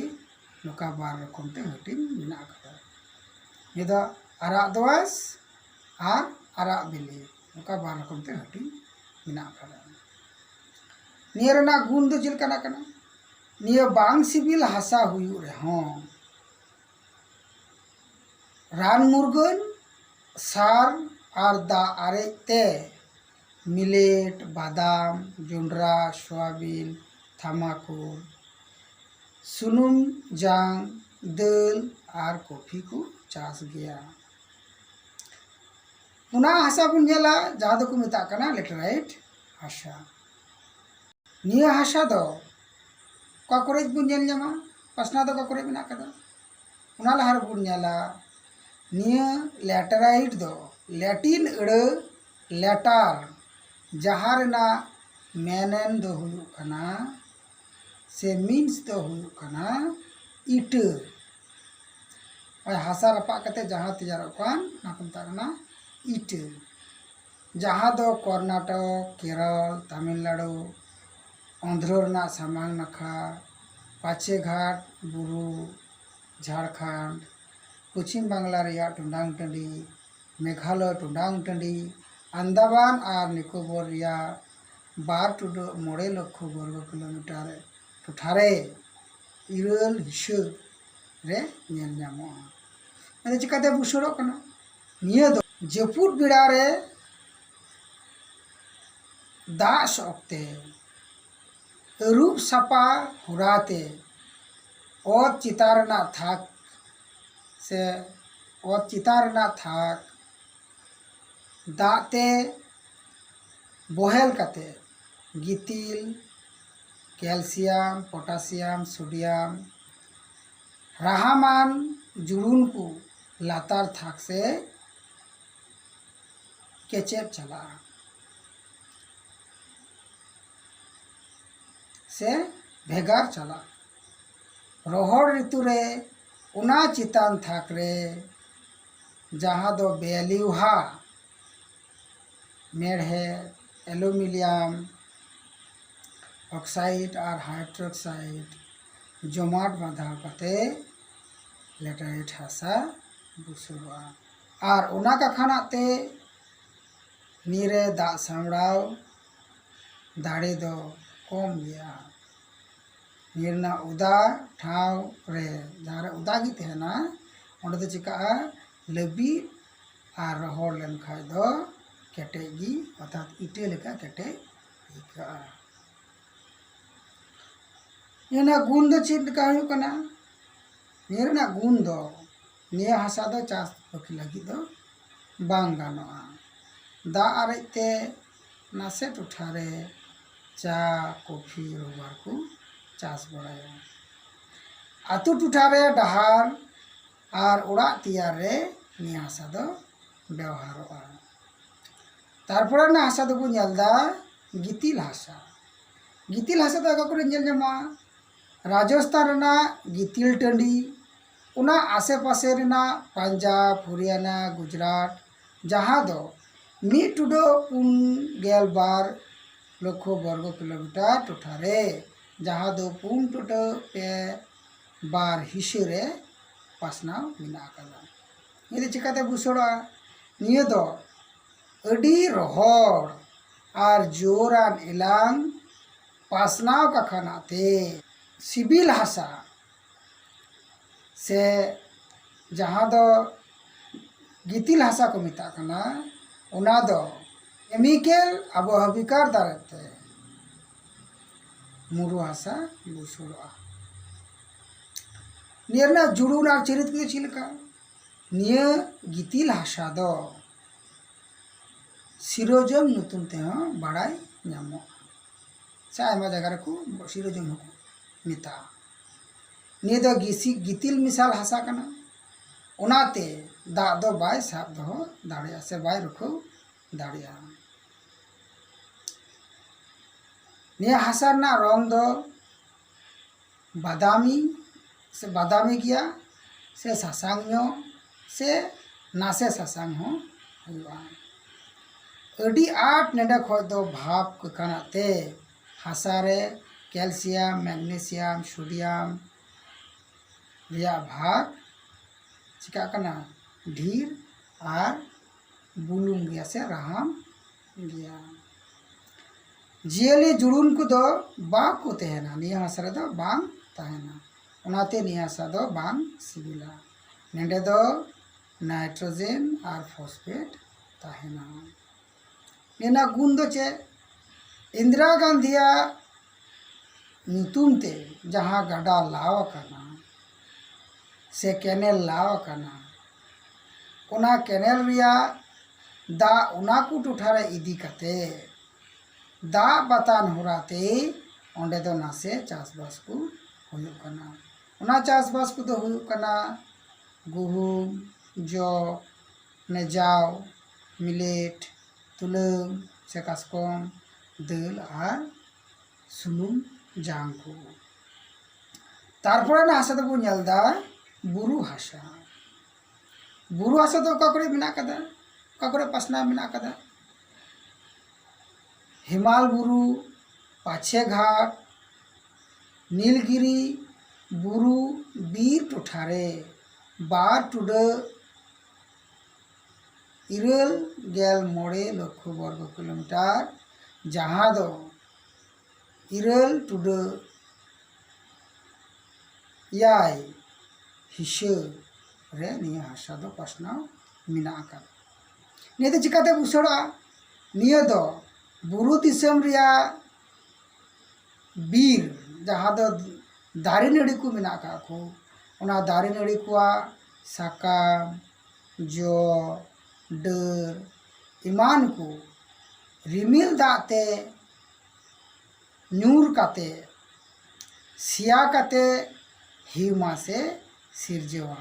ᱱᱚᱝᱠᱟ ᱵᱟᱨ ᱨᱚᱠᱚᱢ ᱛᱮ ᱦᱟᱹᱴᱤᱧ ᱢᱮᱱᱟᱜ ᱟᱠᱟᱫᱟ᱾ ᱱᱤᱭᱟᱹ ᱫᱚ ᱟᱨᱟᱜ ᱫᱚ ᱟᱸᱥ ᱟᱨ ᱟᱨᱟᱜ ᱵᱮᱞᱮ, ᱱᱚᱝᱠᱟ ᱵᱟᱨ ᱨᱚᱠᱚᱢ ᱛᱮ ᱦᱟᱹᱴᱤᱧ ᱢᱮᱱᱟᱜ ᱟᱠᱟᱫᱟ᱾ ᱱᱤᱭᱟᱹ ᱨᱮᱱᱟᱜ ᱜᱩᱱ ᱫᱚ ᱪᱮᱫ ᱞᱮᱠᱟᱱᱟᱜ ᱠᱟᱱᱟ? ᱱᱤᱭᱟᱹ ᱵᱟᱝ ᱥᱤᱵᱤᱞ ᱦᱟᱥᱟ ᱦᱩᱭᱩᱜ ᱨᱮᱦᱚᱸ, ᱨᱟᱱ ᱢᱩᱨᱜᱟᱹᱱ, ᱥᱟᱨ ᱟᱨ ᱫᱟᱜ ᱟᱨᱮᱡ ᱛᱮ ᱢᱤᱞᱮᱴ, ᱵᱟᱫᱟᱢ, ᱡᱚᱱᱰᱨᱟ, ᱥᱚᱣᱟᱵᱤᱱ, ᱛᱷᱟᱢᱟᱠᱩᱨ, ᱥᱩᱱᱩᱢ ᱡᱟᱝ, ᱫᱟᱹᱞ ᱟᱨ ᱠᱚᱯᱷᱤ ᱠᱚ ᱪᱟᱥ ᱜᱮᱭᱟ᱾ ᱚᱱᱟ ᱦᱟᱥᱟ ᱵᱚᱱ ᱧᱮᱞᱟ, ᱡᱟᱦᱟᱸ ᱫᱚᱠᱚ ᱢᱮᱛᱟᱜ ᱠᱟᱱᱟ ᱞᱮᱴᱮᱨᱟᱭᱤᱴ ᱦᱟᱥᱟ᱾ ᱱᱤᱭᱟᱹ ᱦᱟᱥᱟ ᱫᱚ ᱚᱠᱟ ᱠᱚᱨᱮ ᱵᱚᱱ ᱧᱮᱞ ᱧᱟᱢᱟ? ᱯᱟᱥᱱᱟ ᱫᱚ ᱚᱠᱟ ᱠᱚᱨᱮ ᱢᱮᱱᱟᱜ ᱠᱟᱫᱟ? ᱚᱱᱟ ᱞᱟᱦᱟ ᱨᱮᱵᱚᱱ ᱧᱮᱞᱟ, ᱱᱤᱭᱟᱹ ᱞᱮᱴᱮᱨᱟᱭᱤᱴ ᱫᱚ ᱞᱮᱴᱤᱱ ᱟᱹᱲᱟᱹ ᱞᱮᱴᱟᱨ, ᱡᱟᱦᱟᱸ ᱨᱮᱱᱟᱜ ᱢᱮᱱᱮᱱ ᱫᱚ ᱦᱩᱭᱩᱜ ᱠᱟᱱᱟ ᱥᱮ ᱢᱤᱱᱥ ᱫᱚ ᱦᱩᱭᱩᱜ ᱠᱟᱱᱟ ᱤᱴᱟᱹ᱾ ᱦᱳᱭ, ᱦᱟᱥᱟ ᱨᱟᱯᱟᱜ ᱠᱟᱛᱮ ᱡᱟᱦᱟᱸ ᱛᱮᱭᱟᱨᱚᱜ ᱠᱟᱱ, ᱚᱱᱟ ᱠᱚ ᱢᱮᱛᱟᱜ ᱠᱟᱱᱟ ᱤᱴᱟᱹ, ᱡᱟᱦᱟᱸ ᱫᱚ ᱠᱚᱨᱱᱟᱴᱚᱠ, ᱠᱮᱨᱚᱞ, ᱛᱟᱢᱤᱞᱱᱟᱲᱩ, ᱚᱱᱫᱷᱨᱚ ᱨᱮᱱᱟᱜ ᱥᱟᱢᱟᱝ ᱱᱟᱠᱷᱟ, ᱯᱟᱪᱮ ᱜᱷᱟᱴ ᱵᱩᱨᱩ, ᱡᱷᱟᱲᱠᱷᱚᱸᱰ, ᱯᱚᱪᱷᱤᱢ ᱵᱟᱝᱞᱟ ᱨᱮᱭᱟᱜ ᱴᱚᱸᱰᱟᱝ ᱴᱟᱺᱰᱤ, ᱢᱮᱜᱷᱟᱞᱚᱭ ᱴᱚᱸᱰᱟᱝ ᱴᱟᱺᱰᱤ, ᱟᱱᱫᱟᱢᱟᱱ ᱟᱨ ᱱᱤᱠᱳᱵᱚᱨ ᱨᱮᱭᱟᱜ ᱵᱟᱨ ᱴᱩᱰᱟᱹᱜ ᱢᱚᱬᱮ ᱞᱚᱠᱷᱚ ᱵᱚᱨᱜᱚ ᱠᱤᱞᱳᱢᱤᱴᱟᱨ ᱴᱚᱴᱷᱟᱨᱮ ᱤᱨᱟᱹᱞ ᱦᱤᱥᱟᱹ ᱨᱮ ᱧᱮᱞ ᱧᱟᱢᱚᱜᱼᱟ᱾ ᱟᱫᱚ ᱪᱤᱠᱟᱹᱛᱮ ᱵᱩᱥᱟᱹᱲᱚᱜ ᱠᱟᱱᱟ? ᱱᱤᱭᱟᱹ ᱫᱚ ᱡᱟᱹᱯᱩᱫ ᱵᱮᱲᱟ ᱨᱮ ᱫᱟᱜ ᱚᱠᱛᱮ ᱟᱹᱨᱩᱵ ᱥᱟᱯᱷᱟ ᱦᱚᱨᱟᱛᱮ ᱚᱛ ᱪᱮᱛᱟᱱ ᱨᱮᱱᱟᱜ ᱛᱷᱟᱠ ᱥᱮ ᱚᱛ ᱪᱮᱛᱟᱱ ᱨᱮᱱᱟᱜ ᱛᱷᱟᱠ ᱫᱟᱜ ᱛᱮ ᱵᱚᱦᱮᱞ ᱠᱟᱛᱮ ᱜᱤᱛᱤᱞ, ᱠᱮᱞᱥᱤᱭᱟᱢ, ᱯᱚᱴᱟᱥᱤᱭᱟᱢ, ᱥᱳᱰᱤᱭᱟᱢ, ᱨᱟᱦᱟᱢᱟᱱ ᱡᱩᱲᱩᱱ ᱠᱚ ᱞᱟᱛᱟᱨ ᱛᱷᱟᱠ ᱥᱮ ᱠᱮᱪᱮᱫ ᱪᱟᱞᱟᱜᱼᱟ ᱥᱮ ᱵᱷᱮᱜᱟᱨ ᱪᱟᱞᱟᱜᱼᱟ᱾ ᱨᱚᱦᱚᱲ ᱨᱤᱛᱩ ᱨᱮ ᱚᱱᱟ ᱪᱮᱛᱟᱱ ᱛᱷᱟᱠ ᱨᱮ, ᱡᱟᱦᱟᱸ ᱫᱚ ᱵᱮᱞᱤᱣᱦᱟ, ᱢᱮᱲᱦᱮᱫ, ᱮᱞᱩᱢᱤᱱᱤᱭᱟᱢ ᱚᱠᱥᱟᱭᱤᱰ ᱟᱨ ᱦᱟᱭᱰᱨᱚᱠᱥᱟᱭᱤᱰ ᱡᱚᱢᱟᱴ ᱵᱟᱸᱫᱷᱟᱣ ᱠᱟᱛᱮ ᱞᱮᱴᱟᱭᱤᱴ ᱦᱟᱥᱟ ᱵᱩᱥᱟᱹᱲᱚᱜᱼᱟ᱾ ᱟᱨ ᱚᱱᱟ ᱠᱟᱠᱷᱟᱱᱟᱜ ᱛᱮ ᱱᱤᱨᱮ ᱫᱟᱜ ᱥᱟᱢᱵᱲᱟᱣ ᱫᱟᱲᱮ ᱫᱚ ᱠᱚᱢ ᱜᱮᱭᱟ᱾ ᱱᱤᱭᱟᱹ ᱨᱮᱱᱟᱜ ᱚᱫᱟ ᱴᱷᱟᱶ ᱨᱮ, ᱡᱟᱦᱟᱸ ᱨᱮ ᱚᱫᱟ ᱜᱮ ᱛᱟᱦᱮᱱᱟ, ᱚᱸᱰᱮ ᱫᱚ ᱪᱤᱠᱟᱹᱜᱼᱟ? ᱞᱟᱹᱵᱤᱫ ᱟᱨ ᱨᱚᱦᱚᱲ ᱞᱮᱱᱠᱷᱟᱡ ᱫᱚ ᱠᱮᱴᱮᱡ ᱜᱮ, ᱚᱨᱛᱷᱟᱛ ᱤᱴᱟᱹ ᱞᱮᱠᱟ ᱠᱮᱴᱮᱡ ᱟᱹᱭᱠᱟᱹᱜᱼᱟ᱾ ᱱᱤᱭᱟᱹ ᱨᱮᱱᱟᱜ ᱜᱩᱱ ᱫᱚ ᱪᱮᱫ ᱞᱮᱠᱟ ᱦᱩᱭᱩᱜ ᱠᱟᱱᱟ? ᱱᱤᱭᱟᱹ ᱨᱮᱱᱟᱜ ᱜᱩᱱ ᱫᱚ ᱱᱤᱭᱟᱹ ᱦᱟᱥᱟ ᱫᱚ ᱪᱟᱥ ᱵᱟᱹᱠᱤ ᱞᱟᱹᱜᱤᱫ ᱫᱚ ᱵᱟᱝ ᱜᱟᱱᱚᱜᱼᱟ᱾ ᱫᱟᱜ ᱟᱨᱮᱡ ᱛᱮ ᱱᱟᱥᱮ ᱴᱚᱴᱷᱟ ᱨᱮ ᱪᱟ, ᱠᱚᱯᱷᱤ, ᱨᱚᱵᱟᱨ ᱠᱚ ᱪᱟᱥ ᱵᱟᱲᱟᱭᱟ᱾ ᱟᱛᱳ ᱴᱚᱴᱷᱟ ᱨᱮ ᱰᱟᱦᱟᱨ ᱟᱨ ᱚᱲᱟᱜ ᱛᱮᱭᱟᱨ ᱨᱮ ᱱᱤᱭᱟᱹ ᱦᱟᱥᱟ ᱫᱚ ᱵᱮᱣᱦᱟᱨᱚᱜᱼᱟ᱾ ᱛᱟᱨᱯᱚᱨᱮ ᱨᱮᱱᱟᱜ ᱦᱟᱥᱟ ᱫᱚᱵᱚᱱ ᱧᱮᱞ ᱮᱫᱟ ᱜᱤᱛᱤᱞ ᱦᱟᱥᱟ᱾ ᱜᱤᱛᱤᱞ ᱦᱟᱥᱟ ᱫᱚ ᱚᱠᱟ ᱠᱚᱨᱮ ᱧᱮᱞ ᱧᱟᱢᱚᱜᱼᱟ? ᱨᱟᱡᱚᱥᱛᱷᱟᱱ ᱨᱮᱱᱟᱜ ᱜᱤᱛᱤᱞ ᱴᱟᱺᱰᱤ, ᱚᱱᱟ ᱟᱥᱮ ᱯᱟᱥᱮ ᱨᱮᱱᱟᱜ ᱯᱟᱧᱡᱟᱵᱽ, ᱦᱚᱨᱤᱭᱟᱱᱟ, ᱜᱩᱡᱽᱨᱟᱴ, ᱡᱟᱦᱟᱸ ᱫᱚ ᱢᱤᱫ ᱴᱩᱰᱟᱹᱜ ᱯᱩᱱ ᱜᱮᱞ ᱵᱟᱨ ᱞᱚᱠᱷᱚ ᱵᱚᱨᱜᱚ ᱠᱤᱞᱳᱢᱤᱴᱟᱨ ᱴᱚᱴᱷᱟ ᱨᱮ, ᱡᱟᱦᱟᱸ ᱫᱚ ᱯᱩᱱ ᱴᱩᱰᱟᱹᱜ ᱯᱮ ᱵᱟᱨ ᱦᱤᱥᱟᱹ ᱨᱮ ᱯᱟᱥᱱᱟᱣ ᱢᱮᱱᱟᱜ ᱟᱠᱟᱫᱟ᱾ ᱱᱤᱭᱟᱹ ᱫᱚ ᱪᱤᱠᱟᱹᱛᱮ ᱵᱩᱥᱟᱹᱲᱚᱜᱼᱟ? ᱱᱤᱭᱟᱹ ᱫᱚ ᱟᱹᱰᱤ ᱨᱚᱦᱚᱲ ᱟᱨ ᱡᱳᱨᱟᱱ ᱮᱞᱟᱝ ᱯᱟᱥᱱᱟᱣ ᱠᱟᱠᱷᱟᱱᱟᱜ ᱛᱮ ᱥᱤᱵᱤᱞ ᱦᱟᱥᱟ ᱥᱮ ᱡᱟᱦᱟᱸ ᱫᱚ ᱜᱤᱛᱤᱞ ᱦᱟᱥᱟ ᱠᱚ ᱢᱮᱛᱟᱜ ᱠᱟᱱᱟ, ᱚᱱᱟ ᱫᱚ ᱠᱮᱢᱤᱠᱮᱞ ᱟᱵᱚᱦᱟᱵᱤᱠᱟᱨ ᱫᱟᱨᱟᱭ ᱛᱮ ᱢᱩᱨᱩ ᱦᱟᱥᱟ ᱵᱩᱥᱟᱹᱲᱚᱜᱼᱟ᱾ ᱱᱤᱭᱟᱹ ᱨᱮᱱᱟᱜ ᱡᱩᱲᱩᱱ ᱟᱨ ᱪᱟᱹᱨᱤᱛ ᱠᱚᱫᱚ ᱪᱮᱫ ᱞᱮᱠᱟ? ᱱᱤᱭᱟᱹ ᱜᱤᱛᱤᱞ ᱦᱟᱥᱟ ᱫᱚ ᱥᱤᱨᱳᱡᱚᱢ ᱧᱩᱛᱩᱢ ᱛᱮᱦᱚᱸ ᱵᱟᱲᱟᱭ ᱧᱟᱢᱚᱜᱼᱟ, ᱥᱮ ᱟᱭᱢᱟ ᱡᱟᱭᱜᱟ ᱨᱮᱠᱚ ᱥᱤᱨᱳᱡᱚᱢ ᱦᱚᱸᱠᱚ ᱢᱮᱛᱟᱜᱼᱟ᱾ ᱱᱤᱭᱟᱹ ᱫᱚ ᱜᱤᱥᱤ-, ᱜᱤᱛᱤᱞ ᱢᱮᱥᱟᱞ ᱦᱟᱥᱟ ᱠᱟᱱᱟ, ᱚᱱᱟᱛᱮ ᱫᱟᱜ ᱫᱚ ᱵᱟᱭ ᱥᱟᱵ ᱫᱚᱦᱚ ᱫᱟᱲᱮᱭᱟᱜᱼᱟ ᱥᱮ ᱵᱟᱭ ᱨᱩᱠᱷᱟᱹᱣ ᱫᱟᱲᱮᱭᱟᱜᱼᱟ᱾ ᱱᱤᱭᱟᱹ ᱦᱟᱥᱟ ᱨᱮᱱᱟᱜ ᱨᱚᱝ ᱫᱚ ᱵᱟᱫᱟᱢᱤ ᱥᱮ ᱵᱟᱫᱟᱢᱤ ᱜᱮᱭᱟ, ᱥᱮ ᱥᱟᱥᱟᱝ ᱧᱚᱜ, ᱥᱮ ᱱᱟᱥᱮ ᱥᱟᱥᱟᱝ ᱦᱚᱸ ᱦᱩᱭᱩᱜᱼᱟ᱾ ᱟᱹᱰᱤ ᱟᱸᱴ ᱱᱚᱰᱮ ᱠᱷᱚᱡ ᱫᱚ ᱵᱷᱟᱯ ᱠᱟᱱᱟ ᱛᱮ ᱦᱟᱥᱟ ᱨᱮ calcium, magnesium, sodium ᱨᱮᱭᱟᱜ ᱵᱷᱟᱜᱽ ᱪᱤᱠᱟᱹᱜ ᱠᱟᱱᱟ? ᱰᱷᱮᱨ ᱟᱨ ᱵᱩᱞᱩᱝ ᱜᱮᱭᱟ ᱥᱮ ᱨᱟᱦᱟᱢ ᱜᱮᱭᱟ᱾ ᱡᱤᱭᱟᱹᱞᱤ ᱡᱩᱲᱩᱱ ᱠᱚᱫᱚ ᱵᱟᱠᱚ ᱛᱟᱦᱮᱱᱟ, ᱱᱤᱭᱟᱹ ᱦᱟᱥᱟ ᱨᱮᱫᱚ ᱵᱟᱝ ᱛᱟᱦᱮᱱᱟ, ᱚᱱᱟᱛᱮ ᱱᱤᱭᱟᱹ ᱦᱟᱥᱟ ᱫᱚ ᱵᱟᱝ ᱥᱤᱵᱤᱞᱟ᱾ ᱱᱚᱰᱮ ᱫᱚ nitrogen ᱟᱨ phosphate ᱛᱟᱦᱮᱱᱟ᱾ ᱱᱤᱭᱟᱹ ᱨᱮᱱᱟᱜ ᱜᱩᱱ ᱫᱚ ᱪᱮᱫ? ᱤᱱᱫᱤᱨᱟ ᱜᱟᱱᱫᱷᱤᱭᱟᱜ ᱧᱩᱛᱩᱢ ᱛᱮ ᱡᱟᱦᱟᱸ ᱜᱟᱰᱟ ᱞᱟᱣ ᱟᱠᱟᱱᱟ ᱥᱮ canal ᱞᱟᱣ ᱟᱠᱟᱱᱟ, ᱚᱱᱟ canal ᱨᱮᱭᱟᱜ ᱫᱟᱜ ᱚᱱᱟ ᱠᱚ ᱴᱚᱴᱷᱟ ᱨᱮ ᱤᱫᱤ ᱠᱟᱛᱮ ᱫᱟᱜ ᱵᱟᱛᱟᱱ ᱦᱚᱨᱟ ᱛᱮ ᱚᱸᱰᱮ ᱫᱚ ᱱᱟᱥᱮ ᱪᱟᱥᱵᱟᱥ ᱠᱚ ᱦᱩᱭᱩᱜ ᱠᱟᱱᱟ᱾ ᱚᱱᱟ ᱪᱟᱥᱵᱟᱥ ᱠᱚᱫᱚ ᱦᱩᱭᱩᱜ ᱠᱟᱱᱟ ᱜᱩᱦᱩᱢ, ᱡᱚ, ᱢᱟᱱᱮ ᱡᱟᱣ, millet, ᱛᱩᱞᱟᱹᱢ ᱥᱮ ᱠᱟᱥᱠᱚᱢ, ᱫᱟᱹᱞ ᱟᱨ ᱥᱩᱱᱩᱢ ᱡᱟᱝ ᱠᱚ᱾ ᱛᱟᱨᱯᱚᱨᱮ ᱨᱮᱱᱟᱜ ᱦᱟᱥᱟ ᱫᱚᱵᱚᱱ ᱧᱮᱞ ᱮᱫᱟ ᱵᱩᱨᱩ ᱦᱟᱥᱟ᱾ ᱵᱩᱨᱩ ᱦᱟᱥᱟ ᱫᱚ ᱚᱠᱟ ᱠᱚᱨᱮ ᱢᱮᱱᱟᱜ ᱠᱟᱫᱟ? ᱚᱠᱟ ᱠᱚᱨᱮ ᱯᱟᱥᱱᱟᱣ ᱢᱮᱱᱟᱜ ᱠᱟᱫᱟ? ᱦᱮᱢᱟᱞ ᱵᱩᱨᱩ, ᱯᱟᱪᱷᱮ ᱜᱷᱟᱴ, ᱱᱤᱞᱜᱤᱨᱤ ᱵᱩᱨᱩ ᱵᱤᱨ ᱴᱚᱴᱷᱟ ᱨᱮ ᱵᱟᱨ ᱴᱩᱰᱟᱹᱜ ᱤᱨᱟᱹᱞ ᱜᱮᱞ ᱢᱚᱬᱮ ᱞᱚᱠᱷᱚ ᱵᱚᱨᱜᱚ ᱠᱤᱞᱳᱢᱤᱴᱟᱨ, ᱡᱟᱦᱟᱸ ᱫᱚ ᱤᱨᱟᱹᱞ ᱴᱩᱰᱟᱹᱜ ᱮᱭᱟᱭ ᱦᱤᱥᱟᱹ ᱨᱮ ᱱᱤᱭᱟᱹ ᱦᱟᱥᱟ ᱫᱚ ᱯᱟᱥᱱᱟᱣ ᱢᱮᱱᱟᱜ ᱟᱠᱟᱫᱟ᱾ ᱱᱤᱭᱟᱹ ᱫᱚ ᱪᱤᱠᱟᱹᱛᱮ ᱩᱥᱟᱹᱨᱟᱜᱼᱟ? ᱱᱤᱭᱟᱹ ᱫᱚ ᱵᱩᱨᱩ ᱫᱤᱥᱚᱢ ᱨᱮᱭᱟᱜ ᱵᱤᱨ, ᱡᱟᱦᱟᱸ ᱫᱚ ᱫᱟᱨᱮ ᱱᱟᱹᱲᱤ ᱠᱚ ᱢᱮᱱᱟᱜ ᱟᱠᱟᱫ ᱠᱚ, ᱚᱱᱟ ᱫᱟᱨᱮ ᱱᱟᱹᱲᱤ ᱠᱚᱣᱟᱜ ᱥᱟᱠᱟᱢ, ᱡᱚ, ᱰᱟᱹᱨ ᱮᱢᱟᱱ ᱠᱚ ᱨᱤᱢᱤᱞ ᱫᱟᱜ ᱛᱮ ᱧᱩᱨ ᱠᱟᱛᱮ, ᱥᱮᱭᱟ ᱠᱟᱛᱮ humus ᱮ ᱥᱤᱨᱡᱟᱹᱣᱟ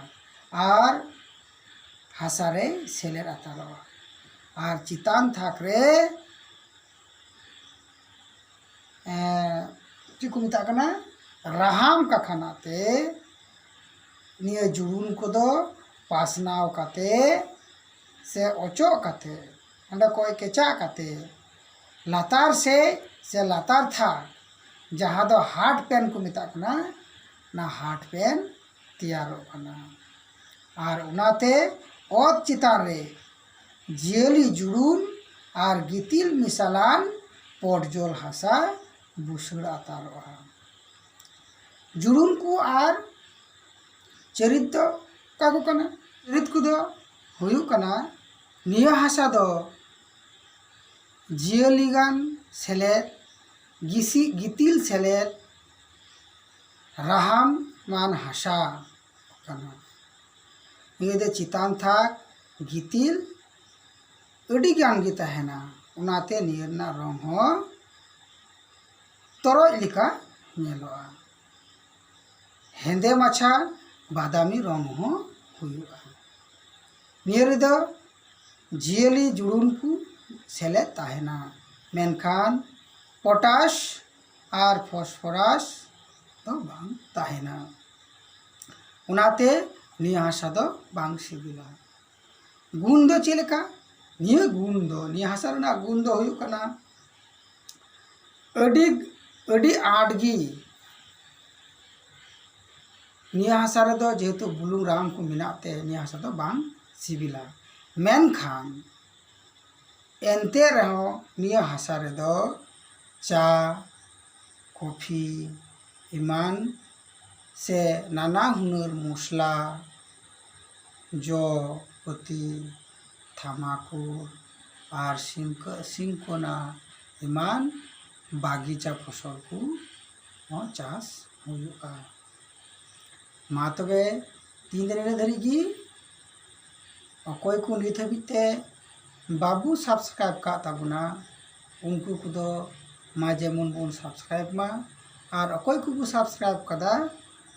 ᱟᱨ ᱦᱟᱥᱟ ᱨᱮᱭ ᱥᱮᱞᱮᱫ ᱦᱟᱛᱟᱲᱚᱜᱼᱟ᱾ ᱟᱨ ᱪᱮᱛᱟᱱ ᱛᱷᱟᱠ ᱨᱮ, ᱮᱸ, ᱪᱮᱫ ᱠᱚ ᱢᱮᱛᱟᱜ ᱠᱟᱱᱟ, ᱨᱟᱦᱟᱢ ᱠᱟᱠᱷᱟᱱᱟ ᱛᱮ ᱱᱤᱭᱟᱹ ᱡᱩᱲᱩᱱ ᱠᱚᱫᱚ ᱯᱟᱥᱱᱟᱣ ᱠᱟᱛᱮ ᱥᱮ ᱚᱪᱚᱜ ᱠᱟᱛᱮ ᱚᱸᱰᱮ ᱠᱷᱚᱡ ᱠᱮᱪᱟᱜ ᱠᱟᱛᱮ ᱞᱟᱛᱟᱨ ᱥᱮᱫ ᱥᱮ ᱞᱟᱛᱟᱨ ᱛᱷᱟᱠ, ᱡᱟᱦᱟᱸ ᱫᱚ ᱦᱟᱨᱰ ᱯᱮᱱ ᱠᱚ ᱢᱮᱛᱟᱜ ᱠᱟᱱᱟ, ᱚᱱᱟ ᱦᱟᱨᱰ ᱯᱮᱱ ᱛᱮᱭᱟᱨᱚᱜ ᱠᱟᱱᱟ᱾ ᱟᱨ ᱚᱱᱟᱛᱮ ᱚᱛ ᱪᱮᱛᱟᱱ ᱨᱮ ᱡᱤᱭᱟᱹᱞᱤ ᱡᱩᱲᱩᱱ ᱟᱨ ᱜᱤᱛᱤᱞ ᱢᱮᱥᱟᱞᱟᱱ ᱯᱚᱴᱡᱚᱞ ᱦᱟᱥᱟ ᱵᱩᱥᱟᱹᱲ ᱟᱛᱟᱨᱚᱜᱼᱟ᱾ ᱡᱩᱲᱩᱱ ᱠᱚ ᱟᱨ ᱪᱟᱹᱨᱤᱛ ᱫᱚ ᱚᱠᱟ ᱠᱚ ᱠᱟᱱᱟ? ᱪᱟᱹᱨᱤᱛ ᱠᱚᱫᱚ ᱦᱩᱭᱩᱜ ᱠᱟᱱᱟ, ᱱᱤᱭᱟᱹ ᱦᱟᱥᱟ ᱫᱚ ᱡᱤᱭᱟᱹᱞᱤ ᱜᱟᱱ ᱥᱮᱞᱮᱫ, ᱜᱤᱥᱤ ᱜᱤᱛᱤᱞ ᱥᱮᱞᱮᱫ, ᱨᱟᱦᱟᱢᱟᱱ ᱦᱟᱥᱟ ᱠᱟᱱᱟ᱾ ᱱᱤᱭᱟᱹ ᱫᱚ ᱪᱮᱛᱟᱱ ᱛᱷᱟᱠ ᱜᱤᱛᱤᱞ ᱟᱹᱰᱤ ᱜᱟᱱ ᱜᱮ ᱛᱟᱦᱮᱱᱟ, ᱚᱱᱟᱛᱮ ᱱᱤᱭᱟᱹ ᱨᱮᱱᱟᱜ ᱨᱚᱝ ᱦᱚᱸ ᱛᱚᱨᱚᱡ ᱞᱮᱠᱟ ᱧᱮᱞᱚᱜᱼᱟ᱾ ᱦᱮᱸᱫᱮ ᱢᱟᱪᱷᱟ ᱵᱟᱫᱟᱢᱤ ᱨᱚᱝ ᱦᱚᱸ ᱦᱩᱭᱩᱜᱼᱟ᱾ ᱱᱤᱭᱟᱹ ᱨᱮᱫᱚ ᱡᱤᱭᱟᱹᱞᱤ ᱡᱩᱲᱩᱱ ᱠᱚ ᱥᱮᱞᱮᱫ ᱛᱟᱦᱮᱱᱟ, ᱢᱮᱱᱠᱷᱟᱱ ᱯᱚᱴᱟᱥ ᱟᱨ ᱯᱷᱚᱥᱯᱷᱚᱨᱟᱥ ᱫᱚ ᱵᱟᱝ ᱛᱟᱦᱮᱱᱟ᱾ ᱚᱱᱟᱛᱮ ᱱᱤᱭᱟᱹ ᱦᱟᱥᱟ ᱫᱚ ᱵᱟᱝ ᱥᱤᱵᱤᱞᱟ᱾ ᱜᱩᱱ ᱫᱚ ᱪᱮᱫ ᱞᱮᱠᱟ? ᱱᱤᱭᱟᱹ ᱜᱩᱱ ᱫᱚ, ᱱᱤᱭᱟᱹ ᱦᱟᱥᱟ ᱨᱮᱱᱟᱜ ᱜᱩᱱ ᱫᱚ ᱦᱩᱭᱩᱜ ᱠᱟᱱᱟ, ᱟᱹᱰᱤ, ᱟᱹᱰᱤ ᱟᱸᱴ ᱜᱮ ᱱᱤᱭᱟᱹ ᱦᱟᱥᱟ ᱨᱮᱫᱚ ᱡᱮᱦᱮᱛᱩ ᱵᱩᱞᱩᱝ ᱨᱟᱦᱟᱢ ᱠᱚ ᱢᱮᱱᱟᱜ ᱛᱮ ᱱᱤᱭᱟᱹ ᱦᱟᱥᱟ ᱫᱚ ᱵᱟᱝ ᱥᱤᱵᱤᱞᱟ᱾ ᱢᱮᱱᱠᱷᱟᱱ ᱮᱱᱛᱮ ᱨᱮᱦᱚᱸ ᱱᱤᱭᱟᱹ ᱦᱟᱥᱟ ᱨᱮᱫᱚ ᱪᱟ, ᱠᱚᱯᱷᱤ ᱮᱢᱟᱱ ᱥᱮ ᱱᱟᱱᱟ ᱦᱩᱱᱟᱹᱨ ᱢᱚᱥᱞᱟ, ᱡᱚ, ᱯᱟᱹᱛᱤ, ᱛᱷᱟᱢᱟᱠᱩᱨ ᱟᱨ ᱥᱤᱝᱠᱟᱹ-, ᱥᱤᱝᱠᱚᱱᱟ ᱮᱢᱟᱱ ᱵᱟᱜᱤᱪᱟ ᱯᱷᱚᱥᱚᱞ ᱠᱚ ᱦᱚᱸ ᱪᱟᱥ ᱦᱩᱭᱩᱜᱼᱟ᱾ ᱢᱟ ᱛᱚᱵᱮ ᱛᱤᱦᱤᱧ ᱫᱚ ᱱᱤᱱᱟᱹᱜ ᱫᱷᱟᱹᱨᱤᱡ ᱜᱮ᱾ ᱚᱠᱚᱭ ᱠᱚ ᱱᱤᱛ ᱦᱟᱹᱵᱤᱡ ᱛᱮ ᱵᱟᱵᱚ subscribe ᱠᱟᱜ ᱛᱟᱵᱚᱱᱟ, ᱩᱱᱠᱩ ᱠᱚᱫᱚ ᱢᱟ ᱡᱮᱢᱚᱱ ᱵᱚᱱ subscribe ᱢᱟ, ᱟᱨ ᱚᱠᱚᱭ ᱠᱚᱠᱚ subscribe ᱠᱟᱫᱟ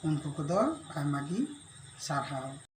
ᱩᱱᱠᱩ ᱠᱚᱫᱚ ᱟᱭᱢᱟ ᱜᱮ ᱥᱟᱨᱦᱟᱣ᱾